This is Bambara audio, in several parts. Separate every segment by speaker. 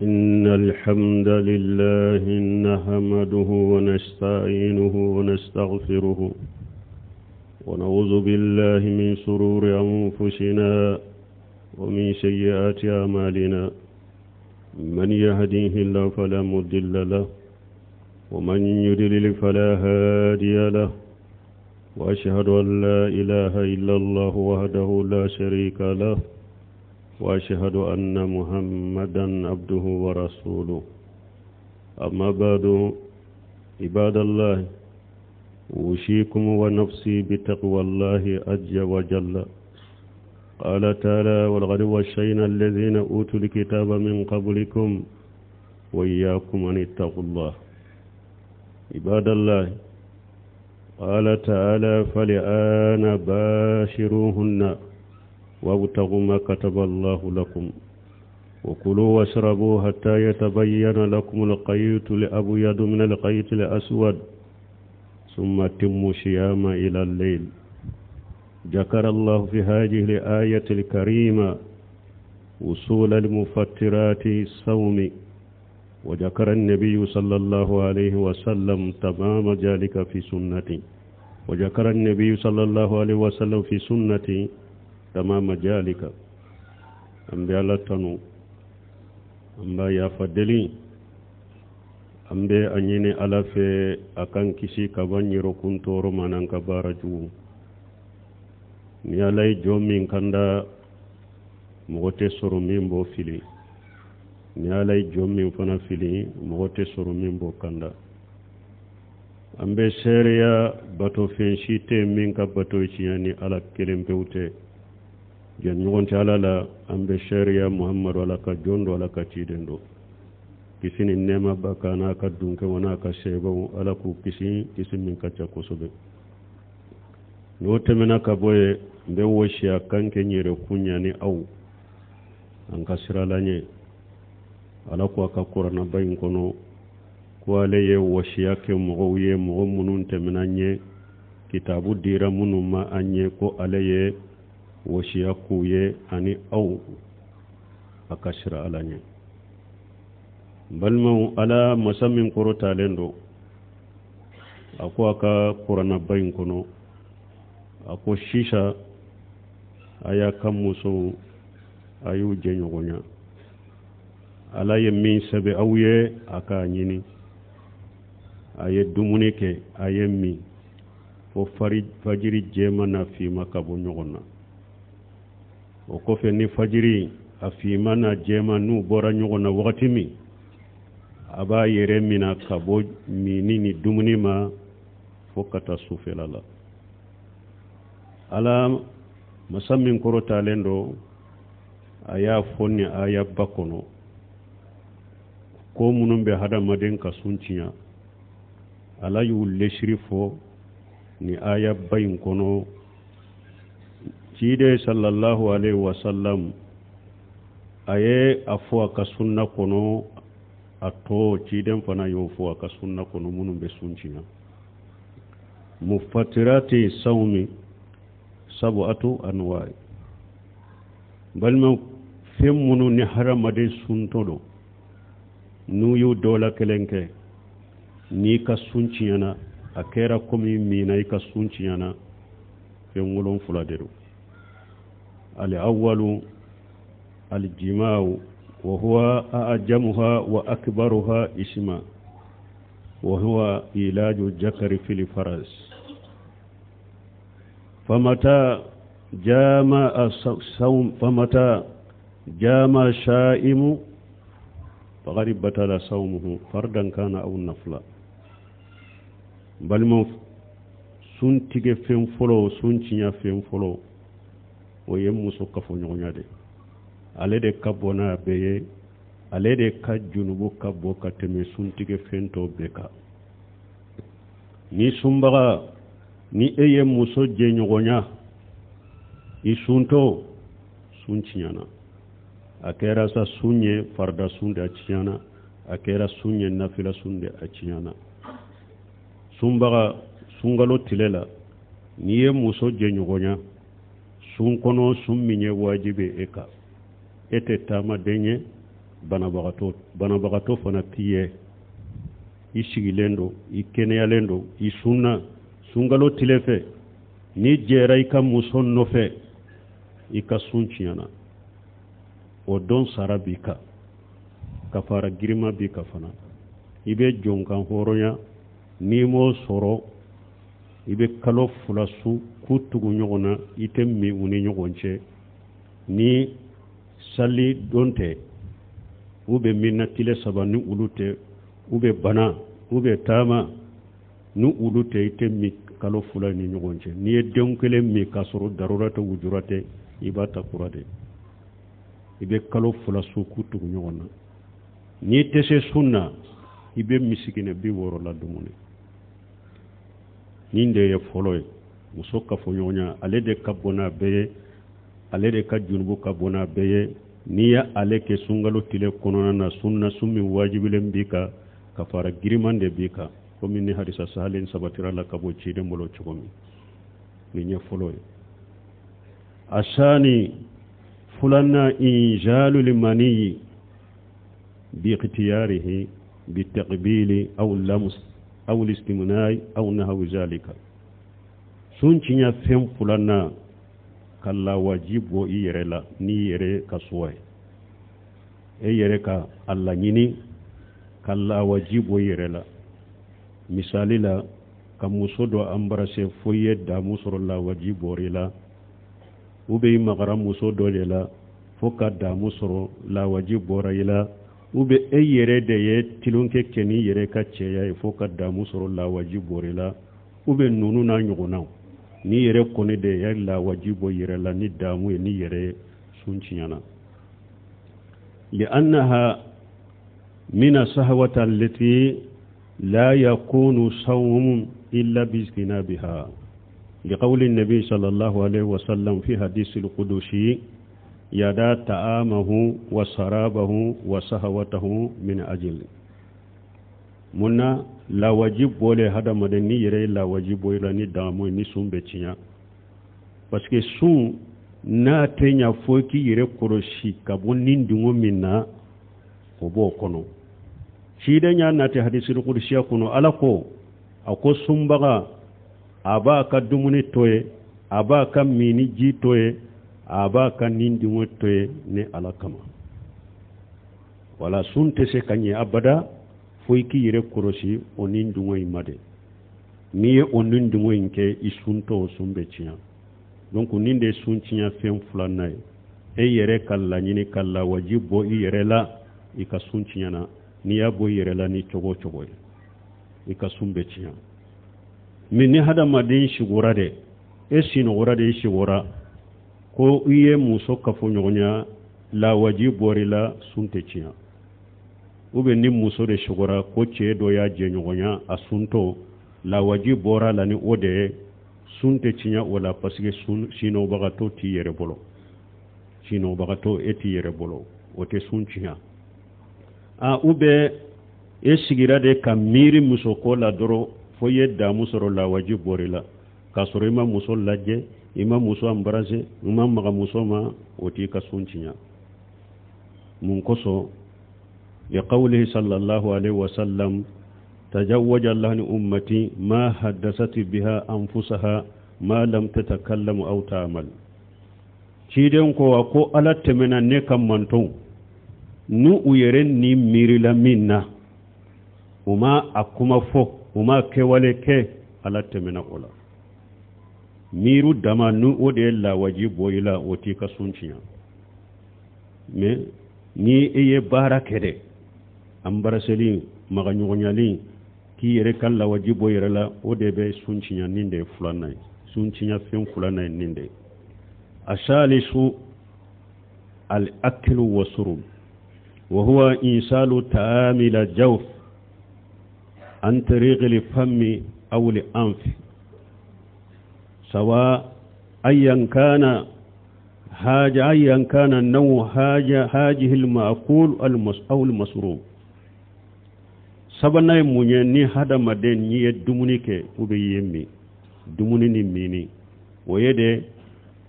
Speaker 1: إن الحمد لله نحمده ونستعينه ونستغفره ونعوذ بالله من شرور أنفسنا ومن سيئات أعمالنا من يهديه الله فلا مضل له ومن يضلل فلا هادي له وأشهد أن لا إله إلا الله وحده لا شريك له وأشهد أن محمدا عبده ورسوله أما بعد عباد الله أوصيكم ونفسي بتقوى الله عز وجل قال تعالى ولقد وصينا الذين أوتوا الكتاب من قبلكم وإياكم أن اتقوا الله عباد الله قال تعالى فلآن باشروهن وابتغوا ما كتب الله لكم وكلوا واشربوا حتى يتبين لكم القيت الأبيض من القيت الأسود ثم تموا الصيام إلى الليل ذكر الله في هذه الآية الكريمة وصول المفترات الصوم وذكر النبي صلى الله عليه وسلم تمام ذلك في سنته وذكر النبي صلى الله عليه وسلم في سنته تمام ذلك an bɛ ala tanu an b'a yafa deli an bɛ a ɲini ala fɛ a k'an kisi ka bɔ an yɛrɛkun tɔɔrɔ ma n'an ka baara jugu ni ala ye jɔn min kanda mɔgɔ tɛ sɔrɔ min b'o fili ni ala ye jɔn min fana fili mɔgɔ tɛ sɔrɔ min b'o kanda an bɛ seereya batofɛn si tɛ min ka bato ye tiɲɛ ni ala kelen pewu tɛ jɛɲɔgɔn tɛ ala la an bɛ seereya muhamadu ala ka jɔn don ala ka ciden don kisi ni nɛɛma b'a kan n'a ka dunkew n'a ka sebaw ala k'u kisi kisi min ka ca kosɛbɛ n'o tɛmɛna ka bɔ yen n bɛ wasiya kan kɛ n yɛrɛ kun ɲa ni aw an ka siran ala ɲɛ ala ko a ka kuranaba in kɔnɔ ko ale ye wasiya kɛ mɔgɔw ye mɔgɔ minnu tɛmɛna ɲɛ kitabu dira minnu ma an ɲɛ ko ale ye wasiya k'u ye ani aw a ka siran ala ɲɛ balimaw ala masa min kɔrɔtalen don a ko a ka kuranaba in kɔnɔ a ko sisan a y'a ka musow a y'u jɛɲɔgɔnya ala ye min sɛbɛn aw ye a k'a ɲini a ye dumuni kɛ a ye min fo fajiri jɛma n'a finma ka bɔ ɲɔgɔn na o kɔfɛ ni fajiri a finma n'a jɛma n'u bɔra ɲɔgɔn na wagati min a b'a yɛrɛ mina ka bɔ minni ni dumuni ma fo ka taa sufɛla la ala masa min kɔrɔtalen don a y'a fɔ nin ayaba kɔnɔ ko minnu bɛ hadamaden ka sun tiɲɛ ala y'u lesiri fɔ nin ayaba in kɔnɔ ciden sallallahu alaihi wasallam a ye a fɔ a ka sunna kɔnɔ a tɔ ciden fana y'o fɔ a ka sunna kɔnɔ minnu bɛ sun tiɲɛ mufatirati sawmi sabu'atu anwa'i balima fɛn minnu ni hadamaden suntɔ don n'u y'u dɔ la kelen kɛ n'i ka sun tiɲɛna a kɛra komi min na i ka sun tiɲɛna fɛn wolonfila de don al-awwalu al-jima'u wa huwa a'jamuha wa akbaruha isma wa huwa ilaju jakari fil faras famata jama sawm famata jama sha'imu faqad batala sawmuhu fardan kana aw nafla balimaw sun tigɛ fɛn fɔlɔ sun tiɲɛ fɛn fɔlɔ o ye muso kafoɲɔgɔnya de ale de ka bon n'a bɛɛ ye ale de ka junubu ka bon ka tɛmɛ suntigɛ fɛn tɔw bɛɛ kan ni sunbaga ni e ye muso jɛɲɔgɔnya i suntɔ sun tiɲɛna a kɛra sa sun ye farida sun de a tiɲɛna a kɛra sun ye nafila sun de a tiɲɛna sunbaga sunkalo tile la n'i ye muso jɛɲɔgɔnya sun kɔnɔ sun min ye wajibi e kan e tɛ taamaden ye Banabagatɔ, banabagatɔ fana t'i ye, i sigilen don, i kɛnɛyalen don, i sunna sunkalo tile fɛ, n'i jɛra i ka muso nɔfɛ, i ka sun tiɲɛna. O don sara b'i kan, kafara girima b'i kan fana. I bɛ jɔn kan hɔrɔnya, n'i m'o sɔrɔ, i bɛ kalo 2 sun k'u tugu ɲɔgɔn na, i tɛ min u ni ɲɔgɔn cɛ. Ni sali don tɛ, u bɛ min na tile 3, ni olu tɛ, u bɛ bana, u bɛ taama, ni olu tɛ, i tɛ min kalo 2 ni ɲɔgɔn cɛ. N'i ye den kelen min k'a sɔrɔ darura tɛ, wujura tɛ, i b'a ta kura de. I bɛ kalo 2 sun k'u tugu ɲɔgɔn na. N'i tɛ se sun na, i bɛ misikinɛ 60 la dumuni. Nin de ye fɔlɔ ye. Muso kafoɲɔgɔnya, ale de ka bon n'a bɛɛ ye, ale de ka junubu ka bon n'a bɛɛ ye. N'i ye ale kɛ sunkalo tile kɔnɔna na, sunna sun min wajibilen b'i kan, kafara giriman de b'i kan, komi ni hadisa sahalen sabatira la ka bɔ ciden bolo cogo min. Nin ye fɔlɔ ye. Asani filanan, inzalu limaniyi bi ikhtiyarihi bi taqbili aw lams aw listimnai aw nahwi zalika. Sun tiɲɛ fɛn filanan, ka lawaji bɔ i yɛrɛ la n'i yɛrɛ ka suwa ye, e yɛrɛ ka a laɲini ka lawaji bɔ i yɛrɛ la. Misali la, ka muso dɔ embrasser fo i ye damu sɔrɔ, lawaji bɔra i la. U bɛ i magara muso dɔ de la fo ka damu sɔrɔ, lawaji bɔra i la. U bɛ e yɛrɛ de ye tulonkɛ kɛ n'i yɛrɛ ka cɛya ye fo ka damu sɔrɔ, lawaji bɔra i la. U bɛ ninnu n'a ɲɔgɔnnaw, n'i yɛrɛ kɔni de ye lawaji bɔ yɛrɛ la ni damu ye, n'i yɛrɛ ye, sun tiɲɛna. Li'annaha mina sahawata allati la yakunu sawmun illa bijtinabiha, liqawli nabi sallallahu alayhi wa sallam fi hadisi al-qudusi yada ta'amahu wa sarabahu wa sahawatahu min ajli. Mun na lawaji bɔlen hadamaden, n'i yɛrɛ ye lawaji bɔ i la ni damu ye, ni sun bɛ tiɲɛ? Parce que sun n'a tɛ ɲa fo k'i yɛrɛ kɔlɔsi ka bɔ ni dungɔ min na, o b'o kɔnɔ. Ciden y'a nati hadisul kudusiya kɔnɔ, Ala ko, a ko sunbaga a b'a ka dumuni to ye, a b'a ka mini ji to ye, a b'a ka nin dungɔ to ye ni Ala kama. Wala sun tɛ se ka ɲɛ abada fo i k'i yɛrɛ kɔlɔsi o nin dungɔ in ma de. N'i ye o nin dungɔ in kɛ, i suntɔ, o sun bɛ tiɲɛ. Donc nin de ye sun tiɲɛ fɛn filanan ye. E yɛrɛ ka laɲini ka lawaji bɔ i yɛrɛ la, i ka sun tiɲɛna. N'i y'a bɔ i yɛrɛ la ni cogo o cogo ye, i ka sun bɛ tiɲɛ. Mais ni hadamaden sigora dɛ, e sinɔgɔra de, i sigora ko i ye muso kafoɲɔgɔnya, lawaji bɔra i la, sun tɛ tiɲɛ. Ou bien ni muso de sigora ko cɛ dɔ y'a jɛɲɔgɔnya, a suntɔ, lawaji bɔra la ni o de ye, sun tɛ tiɲɛ o la, parce que sun sinɔgɔbagatɔ t'i yɛrɛ bolo, sinɔgɔbagatɔ e t'i yɛrɛ bolo, o tɛ sun tiɲɛ. A ou bien e sigira de ka miiri muso ko la dɔrɔn fo i ye damu sɔrɔ, lawaji bɔra i la, k'a sɔrɔ i ma muso lajɛ, i ma muso embrasser, i ma maga muso ma, o t'i ka sun tiɲɛ. Mun kosɔn? Liqawlihi sallallahu alaihi wa sallam tajawwaja Allahu li ummati ma haddasat biha anfusaha ma lam tatakallamu aw ta'mal. Ciden ko, a ko Ala tɛmɛna ne ka mantɔnw n'u u yɛrɛ ni miirila min na, u ma a kuma fɔ, u ma kɛwale kɛ, Ala tɛmɛna o la. Miiru dama ni o de ye lawaji bɔ i la, o t'i ka sun tiɲɛ. Mais ni e ye baara kɛ dɛ, embrasser, magaɲɔgɔnyali, k'i yɛrɛ ka lawaji bɔ yɛrɛ la, o de bɛ sun tiɲɛ. Nin de ye filanan ye, sun tiɲɛ fɛn filanan ye nin de ye. Asalisu al-aklu wa surub wa huwa insalu ta'ami ila jawf an tariqi al-fami aw al-anf sawa ayyan kana haja ayyan kana naw haja hajihi al-ma'kul aw al-masrub. Sabanan ye mun ye? Ni hadamaden n'i ye dumuni kɛ ou bien i ye min, dumuni ni mini, o ye de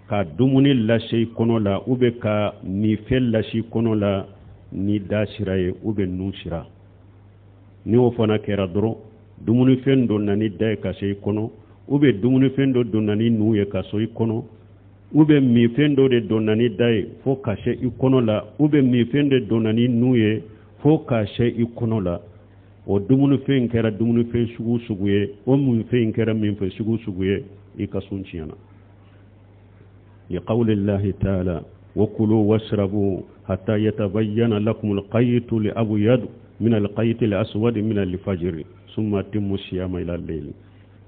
Speaker 1: ka dumuni lase i kɔnɔ la ou bien ka minfɛn lase i kɔnɔ la. ni da sira ye ou bien nun sira. Ni o fana kɛra dɔrɔn, dumunifɛn dɔ nana ni da ye ka se i kɔnɔ, ou bien dumunifɛn dɔ donna ni nun ye ka se i kɔnɔ, ou bien minfɛn dɔ de donna ni da ye fo ka se i kɔnɔ la, ou bien minfɛn de donna ni nun ye fo ka se i kɔnɔ la, o dumunifɛn kɛra dumunifɛn sugu sugu ye, o minfɛn kɛra minfɛn sugu sugu ye, i ka sun tiɲɛna. Liqawli llahi taala wakulu washrabu hatta yatabayyana lakum alqaytu al-abyad min alqayti al-aswad min al-fajr summa atimmu siyama ila al-layl.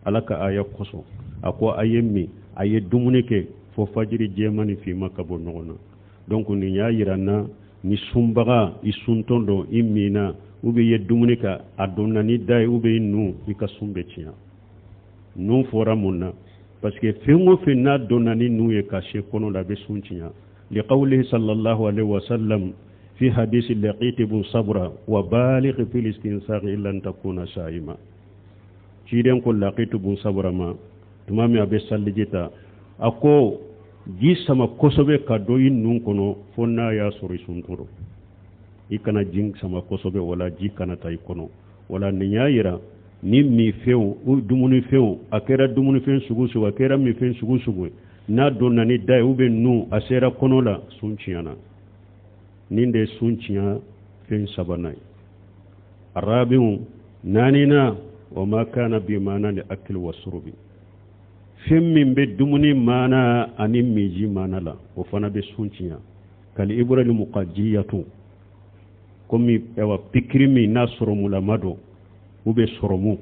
Speaker 1: Ala ka aya kosɔn a ko a ye min, a ye dumuni kɛ fo fajiri jɛman ni finma ka bɔ ɲɔgɔn na. Donc nin y'a yira n na ni sunbaga i suntɔ don, i minna ou bien i ye dumuni kɛ, a donna ni da ye ou bien i nun, i ka sun bɛ tiɲɛ. Nun fɔra mun na? Parce que fɛn o fɛn n'a donna ni nun ye ka se kɔnɔ la, a bɛ sun tiɲɛ. Liqawlihi sallallahu alaihi wa sallam fi hadisi laqit ibn sabra wa baligh fil istinsaq illa an takuna sa'ima. Ciden ko laqit ibn sabra ma tuma min a bɛ saliji ta, a ko ji sama kosɛbɛ ka don i nun kɔnɔ fo n'a y'a sɔrɔ i suntɔ don, i kana ji sama kosɛbɛ wala ji kana taa i kɔnɔ. Wala nin y'a yira ni minfɛnw u dumunifɛnw, a kɛra dumunifɛn sugu sugu, a kɛra minfɛn sugu sugu ye, n'a donna ni da ye ou bien nun, a sera kɔnɔ la, sun tiɲɛna. Nin de ye sun tiɲɛ fɛn sabanan ye. Arabiw naaninan, wa ma kana bi maana li akili wa surubi, fɛn min bɛ dumuni maana ani minji maana la, o fana bɛ sun tiɲɛ. Kali ibrahim muqajiyatu, komi ayiwa pikiri min n'a sɔrɔmulama don ou bien sɔrɔmu,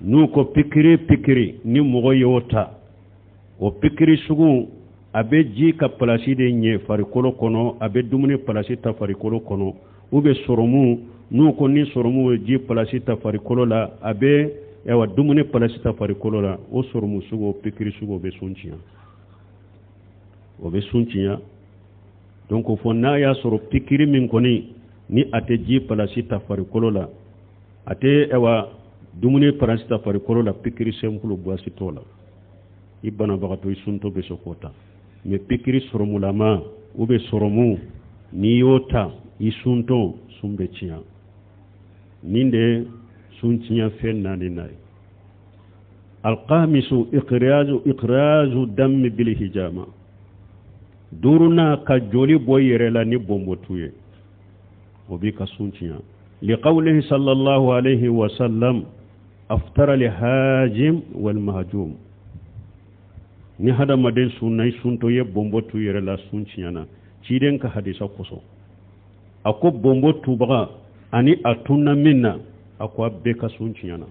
Speaker 1: n'u ko pikiri pikiri ni mɔgɔ y'o ta, o pikiri sugu a bɛ ji ka palasi de ɲɛ farikolo kɔnɔ, a bɛ dumuni palasi ta farikolo kɔnɔ, ou bien sɔrɔmu, n'u ko ni sɔrɔmu ye ji palasi ta farikolo la, a bɛ ayiwa dumuni palasi ta farikolo la, o sɔrɔmu sugu o pikiri sugu o bɛ sun tiɲɛ, o bɛ sun tiɲɛ. Donc fo n'a y'a sɔrɔ pikiri min kɔni ni a tɛ ji palasi ta farikolo la, a tɛ ayiwa dumuni palasi ta farikolo la, pikiri simple baasi t'o la, i banabagatɔ i suntɔ bɛ se k'o ta. Mais pikiri sɔrɔmulama ou bien sɔrɔmu n'i y'o ta i suntɔ, sun bɛ tiɲɛ. Nin de sun tiɲɛ fɛn naani na ye. Alqamisu iqrazu dammi bil hijama, duurunan ka joli bɔ i yɛrɛ la ni bɔnbɔtu ye, o b'i ka sun tiɲɛ. Liqawlihi sallallahu alayhi wa sallam aftara li hajim wal mahjum, ni hadamaden sunna i suntɔ ye bɔnbɔ tu yɛrɛ la, sun tiɲɛna. Ciden ka hadisa kosɔn a ko bɔnbɔ tubaga ani a tunna min na, a ko a bɛɛ ka sun tiɲɛna.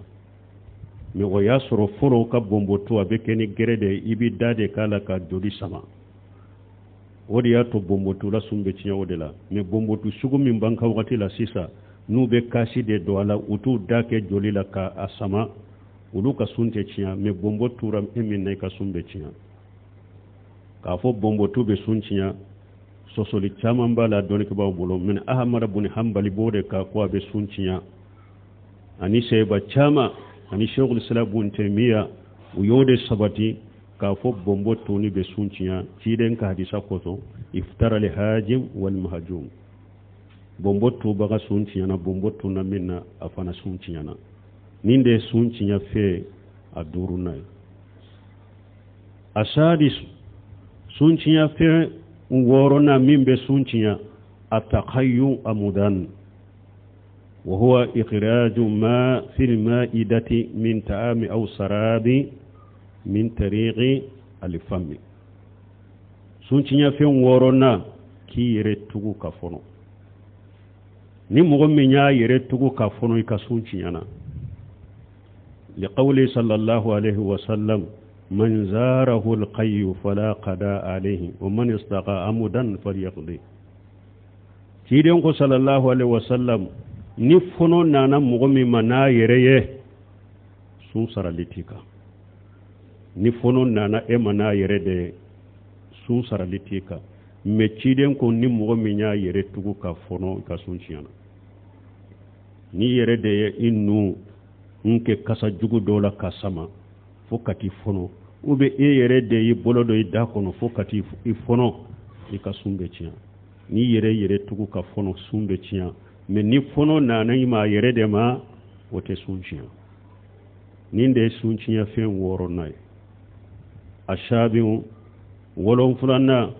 Speaker 1: Mais o y'a sɔrɔ fɔlɔ ka bɔnbɔ tu a bɛ kɛ ni gɛrɛ de ye, i b'i da de k'a la ka joli sama, o de y'a to bɔnbɔtu la sun bɛ tiɲɛ o de la. Mais bɔnbɔtu sugu min b'an ka wagati la sisan, n'u bɛ kasi de don a la, u t'u da kɛ joli la k'a sama, olu ka sun tɛ tiɲɛ. Mais bɔnbɔ tura e min na, i ka sun bɛ tiɲɛ. K'a fɔ bɔnbɔtu bɛ sun tiɲɛ, sɔsɔli caman b'a la dɔnnikɛbaaw bolo. Mais Ahamada bun Hanbali b'o de kan ko a bɛ sun tiɲɛ, ani sɛba caman ani Sheikhul Islam bun Taymiya, u y'o de sabati k'a fɔ bɔnbɔ tuni bɛ sun tiɲɛ ciden ka hadisa kosɔn, iftara li hajim wal mahjum, bɔnbɔ tubaga sun tiɲɛna, bɔnbɔ tunna min na a fana sun tiɲɛna. Nin de ye sun tiɲɛ fɛn a duurunan ye. A sadis, sun tiɲɛ fɛn wɔɔrɔnan min bɛ sun tiɲɛ, a takayyu amudan, wa huwa ikhraju ma fil ma'idati min ta'ami aw sarabi min tariqi alifami. Sun tiɲɛ fɛn wɔɔrɔnan, k'i yɛrɛ tugu ka fɔnɔ. Ni mɔgɔ min y'a yɛrɛ tugu ka fɔnɔ, i ka sun tiɲɛna. Liqawli sallallahu alaihi wa sallam man zarahu alqayyu fala qada alayhi wa man istaqa amudan falyaqdi. Ciden ko sallallahu alaihi wa sallam, ni fɔnɔ nana mɔgɔ min ma n'a yɛrɛ ye, sun sarali t'i kan. Ni fɔnɔ nana e ma n'a yɛrɛ de ye, sun sarali t'i kan. Mais ciden ko ni mɔgɔ min y'a yɛrɛ tugu ka fɔnɔ, ka sun tiɲɛna. N'i yɛrɛ de ye i nun n kɛ kasa jugu dɔ la ka sama fo ka t'i fɔnɔ, ou bien e yɛrɛ de y'i bolo don i da kɔnɔ fo ka t'i fɔnɔ, i ka sun bɛ tiɲɛ. N'i yɛrɛ yɛrɛ tugu ka fɔnɔ, sun bɛ tiɲɛ. Mais ni fɔnɔ nana i ma a yɛrɛ de ma, o tɛ sun tiɲɛ. Nin de ye sun tiɲɛ fɛn wɔɔrɔnan ye. Asabiu, wolonfilanan,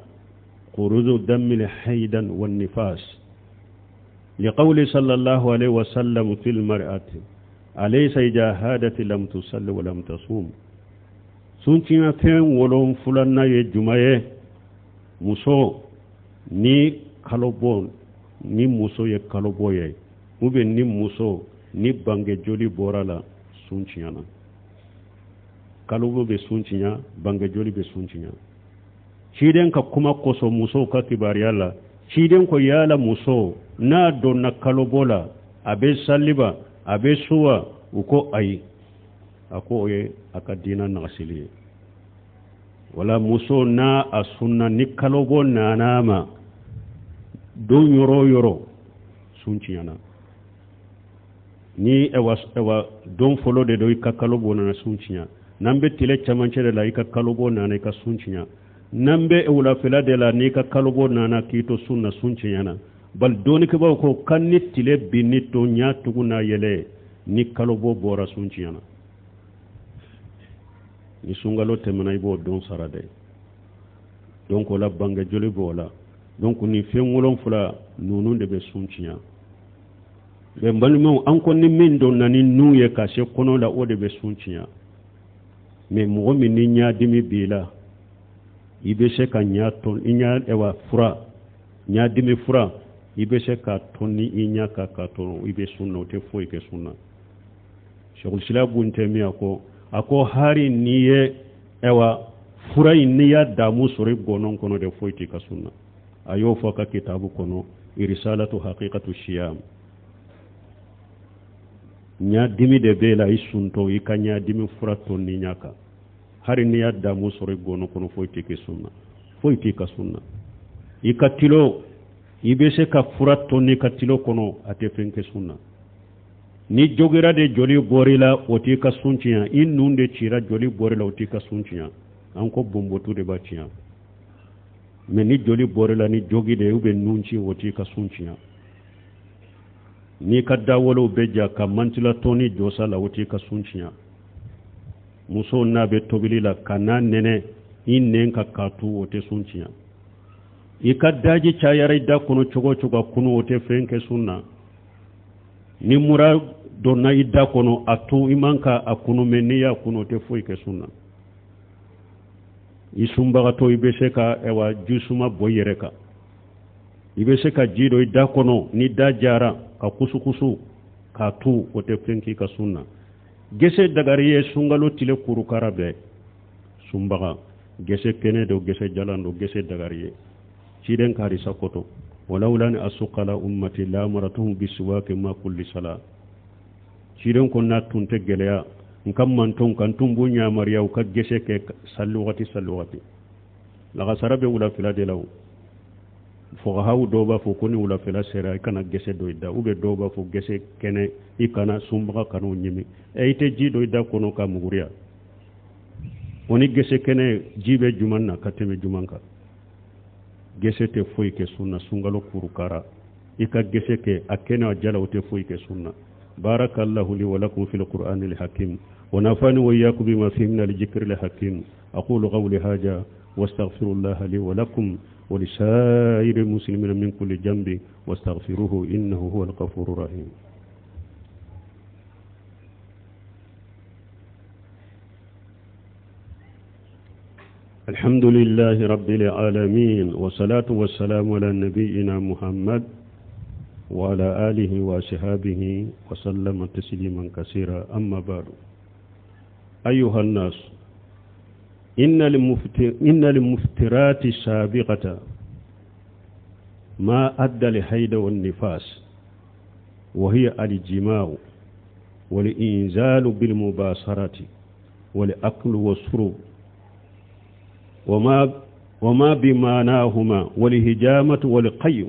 Speaker 1: khuruju damil haidan wa nifas, liqawli sallallahu alaihi wasallam fil mar'ati alaysa idha hadat lam tusalli wa lam tasum. Sun tiɲɛ fɛn wolonfilanan ye jumɛn ye? Muso ni kalobɔ, ni muso ye kalobɔ ye, ou bien ni muso ni bange joli bɔra la, sun tiɲɛna. Kalobɔ bɛ sun tiɲɛ, bange joli bɛ sun tiɲɛ. Ciden ka kuma kosɔn, musow ka kibaruya la, ciden ko yala muso n'a donna kalobɔ la, a bɛ sali wa, a bɛ sun wa? U ko ayi. A ko o ye a ka diina nagasili ye. Wala muso n'a a sunna, ni kalobɔ nana ma don yɔrɔ o yɔrɔ, sun tiɲɛna. Ni ɛwa ɛwa don fɔlɔ de don i ka kalobɔ nana, sun tiɲɛ. N'an bɛ tile camancɛ de la, i ka kalobɔ nana, i ka sun tiɲɛ. N'an bɛ wulafɛla de la, n'i ka kalobɔ nana k'i to sun na, sun tiɲɛna. Bali dɔnnikɛbaaw ko kan ni tile binni to ɲa tugu n'a yɛlɛ, ni kalobɔ bɔra, sun tiɲɛna. Ni sunkalo tɛmɛna, i b'o don sara dɛ. Donc o la, bange joli b'o la. Donc nin fɛn wolonfila ninnu de bɛ sun tiɲɛ. Mais balimaw, an ko ni min donna ni nun ye ka se kɔnɔ la, o de bɛ sun tiɲɛ. Mais mɔgɔ min ni ɲadimi b'i la, i bɛ se ka ɲa tɔn i ɲa, ɛwa fura, ɲadimi fura, i bɛ se ka tɔn ni i ɲa kan ka tɔn, i bɛ sun na, o tɛ foyi kɛ sun na. Sheikhul Islam Ibn Taymiyyah ko, a ko hari n'i ye ɛwa fura in, n'i y'a damu sɔrɔ i gɔnɔn kɔnɔ de, foyi t'i ka sun na. A y'o fɔ a ka kitabu kɔnɔ, Risalatu Haqiqatu Siyam. Ɲadimi de b'e la, i suntɔ, i ka ɲadimi fura tɔn ni ɲa kan, hari n'i y'a damu sɔrɔ i gɔnɔ kɔnɔ, foyi t'i kɛ sun na, foyi t'i ka sun na. I ka tilo, i bɛ se ka fura tɔn n'i ka tilo kɔnɔ, a tɛ fɛn kɛ sun na. Ni jogira de joli bɔr'i la, o t'i ka sun tiɲɛ. I nun de cira, joli bɔr'i la, o t'i ka sun tiɲɛ. An ko bonbotu de b'a tiɲɛ. Mais ni joli bɔr'i la ni jogi de ye ou bien nun ci, o t'i ka sun tiɲɛ. N'i ka dawolow bɛ ja ka mantila tɔni jɔsa la, o t'i ka sun tiɲɛ. Muso n'a bɛ tobili la, ka n'a nɛnɛ i nɛn ka k'a tu, o tɛ sun tiɲɛ. I ka daji cayara i da kɔnɔ cogo o cogo, a kunu, o tɛ fɛn kɛ sun na. Ni mura donna i da kɔnɔ, a to i man ka a kunu, mais n'i y'a kunu, o tɛ foyi kɛ sun na. I sunbagatɔ, i bɛ se ka ɛwa jisuma bɔ i yɛrɛ kan, i bɛ se ka ji don i da kɔnɔ, ni da jara ka kusukusu k'a tu, o tɛ fɛn k'i ka sun na. Gese dagari ye sunkalo tile kurukara bɛɛ. Sunbaga, gese kɛnɛ don, gese jalan don, gese dagari ye ciden ka hadisa kɔtɔ: walawla an asuqa ala ummati la amaratuhum bisiwaki ma kulli sala. Ciden ko n'a tun tɛ gɛlɛya n ka mantɔn kan, tun b'u yamaruya u ka gese kɛ sali wagati sali wagati. Lagasara bɛ wulafɛla de la. O fuqahaw dɔw b'a fɔ ko ni wulafɛla sera, i kana gese don i da, ou bien dɔw b'a fɔ gese kɛnɛ i kana, sunbaga kana o ɲimi. Ɛ, i tɛ ji don i da kɔnɔ ka muguriya, o ni gese kɛnɛ, ji bɛ juman na ka tɛmɛ juman kan. Gese tɛ foyi kɛ sun na. Sunkalo kurukara, i ka gese kɛ a kɛnɛ, a jala, o tɛ foyi kɛ sun na. Barakallahu li wa lakum fil qur'anil hakim wa nafani wa iyyakum bima fihi min al-dhikril hakim. Aqulu qawli hadha wastaghfirullaha li wa lakum wa lisa'iril muslimina min kulli dhanbin wastaghfiruhu innahu huwal ghafurur rahim. الحمد لله رب العالمين، والصلاة والسلام على نبينا محمد وعلى آله وصحابه وسلم تسليما كثيرا. أما بعد، أيها الناس، إن المفترات السابقة ما أدى لحيد والنفاس، وهي الجماع والإنزال بالمباشرة والأكل والشرب وما بمعناهما والهجامة والقي،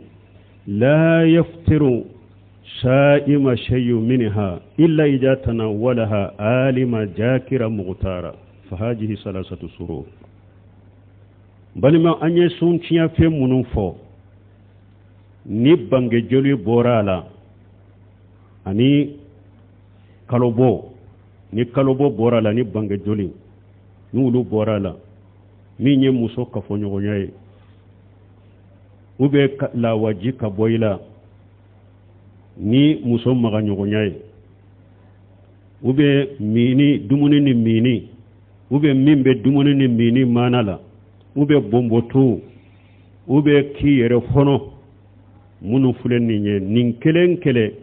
Speaker 1: لا يفتر سائم شيء منها إلا إذا تناولها عالم جاكرا مغتارا. فهذه ثلاثة شروط. Balima, an ye sun tiɲɛ fɛn minnu fɔ. Ni bangejoli bɔra a la ani kalobɔ, ni kalobɔ bɔra a la ni bangejoli, n'olu bɔra a la, min ye muso kafoɲɔgɔnya ye ou bien lawaji ka bɔ i la ni muso magaɲɔgɔnya ye, ou bien mini, dumuni ni mini, ou bien min bɛ dumuni ni mini maana la, ou bien bonbotu, ou bien k'i yɛrɛ fɔnɔ, minnu filɛ nin ye, nin kelen kelen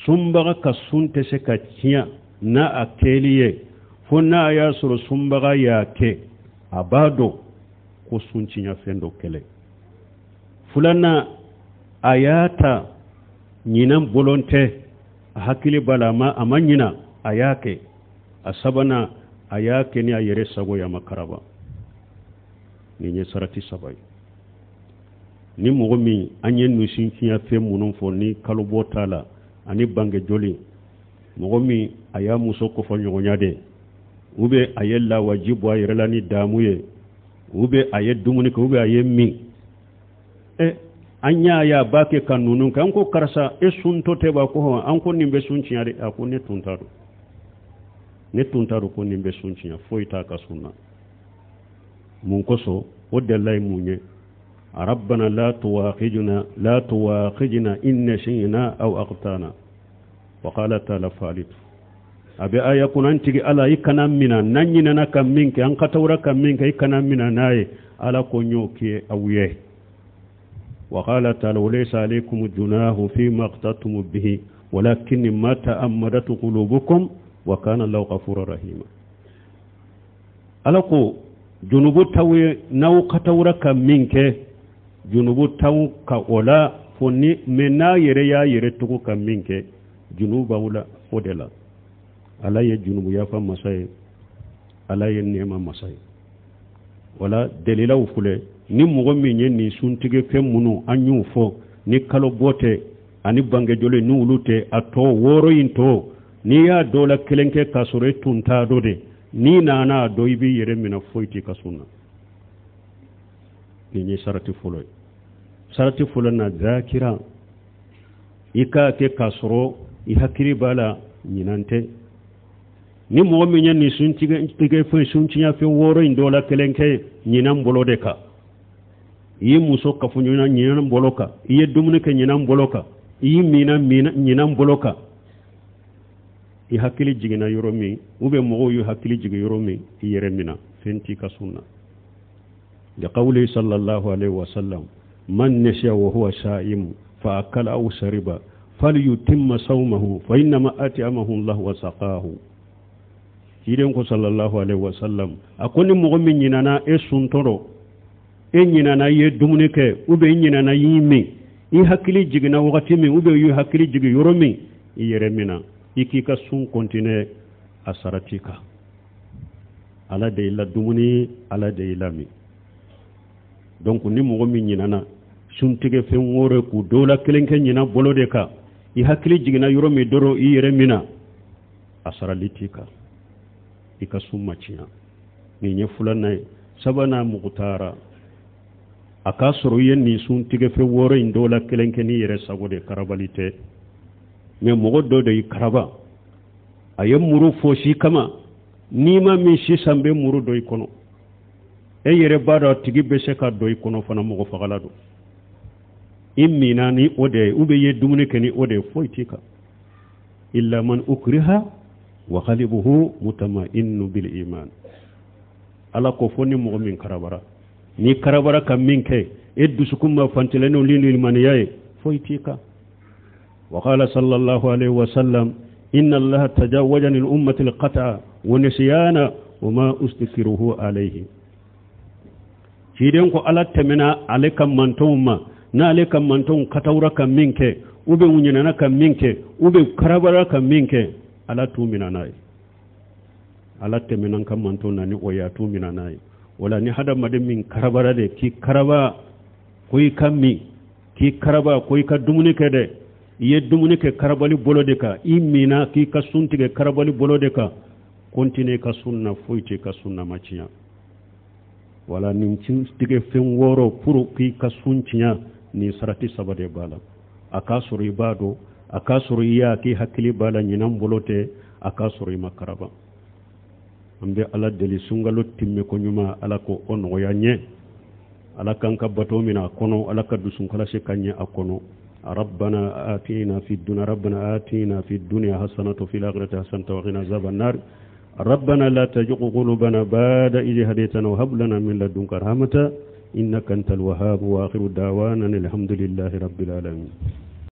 Speaker 1: sunbaga ka sun tɛ se ka tiɲɛ n'a a kɛli ye fo n'a y'a sɔrɔ sunbaga y'a kɛ a b'a dɔn ko sun tiɲɛ fɛn dɔ kɛlɛ. Filanan, a y'a ta ɲinan bolon tɛ, a hakili b'a la, a ma ɲina, a y'a kɛ. A sabanan, a y'a kɛ ni a yɛrɛ sago ye, a ma karaba. Nin ye sarati saba ye. Ni mɔgɔ min, an ye nin sun tiɲɛ fɛn minnu fɔ, ni kalobɔ t'a la ani bangejoli, mɔgɔ min a y'a muso kɔfɔɲɔgɔnya de, ou bien a ye lawaji bɔ a yɛrɛ la ni damu ye, ou bien a ye dumuni kɛ, ou bien a ye min, an y'a ye a b'a kɛ ka ninnu kɛ, an ko karisa e suntɔ tɛ ba? Ko hɔn. An ko nin bɛ sun tiɲɛ de. A ko ne tun t'a dɔn, ne tun t'a dɔn ko nin bɛ sun tiɲɛ. Foyi t'a ka sun na. Mun kosɔn? O delila ye mun ye? Rabbana la tuwakhidna, la tuwakhidna in nasina aw akhtana. Wa qala ta'ala falitu a bɛ aya kɔnɔ, an tigi Ala, i kana mina n'an ɲinɛna ka min kɛ, an katawura ka min kɛ, i kana mina n'a ye. Ala ko n y'o kɛ aw ye. Wa qala ta'ala walaysa alaykum junahu fima aqtatum bihi walakin ma ta'ammadat qulubukum wa kana Allahu ghafurur rahima. Ala ko junubu t'aw ye n'aw katawura ka min kɛ, junubu t'aw ka o la fo ni mɛ n'a yɛrɛ y'a yɛrɛ tugu ka min kɛ, junubu b'aw la o de la. Ala ye junubu yafa masa ye, Ala ye nɛɛma masa ye. Wala dalilaw filɛ. Ni mɔgɔ min ye nin suntigɛ fɛn minnu an y'u fɔ, ni kalo bɔ tɛ ani bangejoli, ni olu tɛ, a tɔ wɔɔrɔ in tɔ, n'i y'a dɔ la kelen kɛ k'a sɔrɔ e tun t'a dɔn de, n'i nana a dɔn, i b'i yɛrɛ minɛ, foyi t'i ka sun na. Nin ye sarati fɔlɔ ye. Sarati fɔlɔ na, zakira, i k'a kɛ k'a sɔrɔ i hakili b'a la, ɲinan tɛ. Ni mɔgɔ min ye nin suntigɛ fɛn, sunciya fɛn wɔɔrɔ in dɔ la kelen kɛ ɲinan bolo de kan, i ye muso kafoɲɔgɔnya ɲinan bolo kan, i ye dumuni kɛ ɲinan bolo kan, i y'i mina ɲinan bolo kan, i hakili jiginna yɔrɔ min, ou bien mɔgɔw y'u hakili jigin yɔrɔ min, i yɛrɛ mina, fɛn t'i ka sun na. Liqawli sallallahu alaihi wasallam man nasiya wa huwa sa'im fa akala aw shariba falyutimma sawmahu fa innama at'amahu Allah wa saqahu. Ciden ko sallallahu alaihi wasallam, a ko ni mɔgɔ min ɲinana, e suntɔrɔ, e ɲinana i ye dumuni kɛ, ou bien i ɲinana i y'i min, i hakili jiginna wagati min, ou bien i y'i hakili jigin yɔrɔ min, i yɛrɛ mina, i k'i ka sun continuer, a sara t'i kan. Ala de y'i la dumuni, Ala de y'i la min. Donc ni mɔgɔ min ɲinana suntigɛ fɛn wɔɔrɔ k'u dɔw la kelen kɛ ɲina bolo de kan, i hakili jiginna yɔrɔ min dɔrɔn, i yɛrɛ mina, a sarali t'i kan, i ka sun ma tiɲɛ. Nin ye filanan ye. Sabanan, mugutara, a k'a sɔrɔ i ye nin sun tigɛ fɛn wɔɔrɔ in dɔw la kelen kɛ n'i yɛrɛ sago de, karabali tɛ. Mɛ mɔgɔ dɔ de y'i karaba, a ye muru fosi kama, n'i ma min sisan bɛ muru dɔ i kɔnɔ, e yɛrɛ b'a dɔn a tigi bɛ se ka dɔ i kɔnɔ fana, mɔgɔ fagala don, i minna ni o de ye, ou bien i ye dumuni kɛ ni o de ye, foyi t'i kan. Illa man ukriha wa qalbuhu mutma'innu bil iman. Ala ko fo ni mɔgɔ min karabara, ni karabara ka min kɛ, e dusukun ma fantilen ni limaniya ye, foyi t'i kan. Wa qala sallallahu alaihi wa sallam inna allaha tajawaza lil ummati al qata'a wa nisyana wa ma ustakrihu alayhi. Ciden ko Ala tɛmɛna ale ka mantɔnw ma, n'ale ka mantɔnw katawura ka min kɛ, u bɛ ɲinana ka min kɛ, u bɛ karabara ka min kɛ, Ala t'u minɛ n'a ye. Ala tɛmɛna ka mantɔnw na ni o ye, a t'u minɛ n'a ye. O la ni hadamaden min karabara de, k'i karaba ko i ka min, k'i karaba ko i ka dumuni kɛ dɛ, i ye dumuni kɛ karabali bolo de kan, i minna k'i ka sun tigɛ karabali bolo de kan, continue ka sun na, foyi t'i ka sun na, ma tiɲɛ. Wala nin tigɛ fɛn wɔɔrɔ pour k'i ka sun tiɲɛ. Nin sarati saba de b'a la: a k'a sɔrɔ i b'a dɔn, a k'a sɔrɔ i y'a k'i hakili b'a la, ɲinan bolo tɛ, a k'a sɔrɔ i ma karaba. An bɛ Ala deli, sunkalo timmɛ ko ɲuman, Ala ko o nɔgɔya ɲɛ. Ala k'an ka bato minɛ a kɔnɔ, Ala ka dusukalasi ka ɲɛ a kɔnɔ. ربنا آتنا في الدنيا ربنا آتنا في الدنيا حسنة وفي الآخرة حسنة وقنا عذاب النار. ربنا لا تزغ قلوبنا بعد إذ هديتنا وهب لنا من لدنك رحمة إنك أنت الوهاب. وآخر دعوانا الحمد لله رب العالمين.